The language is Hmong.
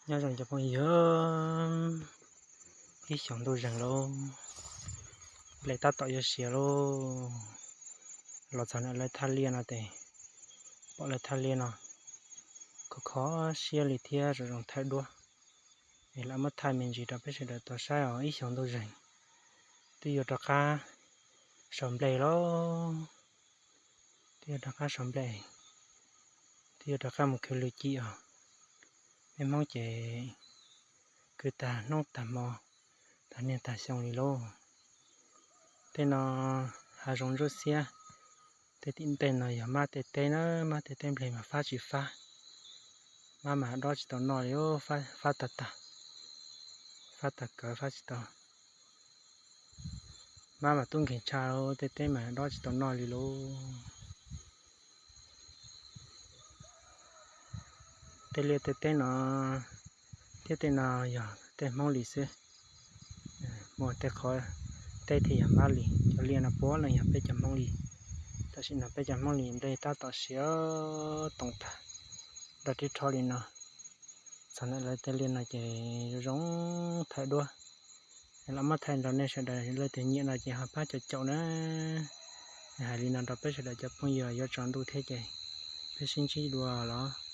Nyob zoo cov phooj ywg, ib xyoos ntuj zeeg lauj, nplej tab tom yuav siav lauj. Los txog ntawm lawv thaj liaj no ces pom lawv thaj liaj no khov kho siab li thiab zoo zoo thaij duab. Es lam muab thaij me ntsis rau peb sawv daws tau saib os. Ib xyoos ntuj zeeg twb yuav rov qab sau nplej lauj, twb yuav rov qab sau nplej, twb yuav rov qab mus khwv lwm cim os. Peb Hmoob ces khwv tag hnub tag hmo, tag niaj tag xyoo li lauj. Tej no hav zoov ntsuab xiab, tej tim ntej no yog mab tej teb na, mab tej teb nplej mas fab tsis fab, mab mas dob tsis tau noj li, fab tag tag, fab tag kawg fab tsis tau. Mab mas tub nkeeg tshaj, tej teb mas dob tsis tau noj li lauj. Tej liaj tej teb no thiab tej no yog tej Hmoob li xwb. Muaj tej qhov teb thiaj yog mab li, cov liaj no puav leej yog peb cov Hmoob li. Tam sim no peb cov Hmoob li nplej tab tom siav toom tag, dog rib rho li no. Txog ntawm lawv tej liaj no ces zoo zoo thaij duab. Los muab thaij rau nej sawv daws, leej twg nyiam no ces ho pab caum caum na. Hais li no rau peb sawv daws cov phooj ywg, yuav tsaus ntuj thiab ces peb sib ntsib dua los.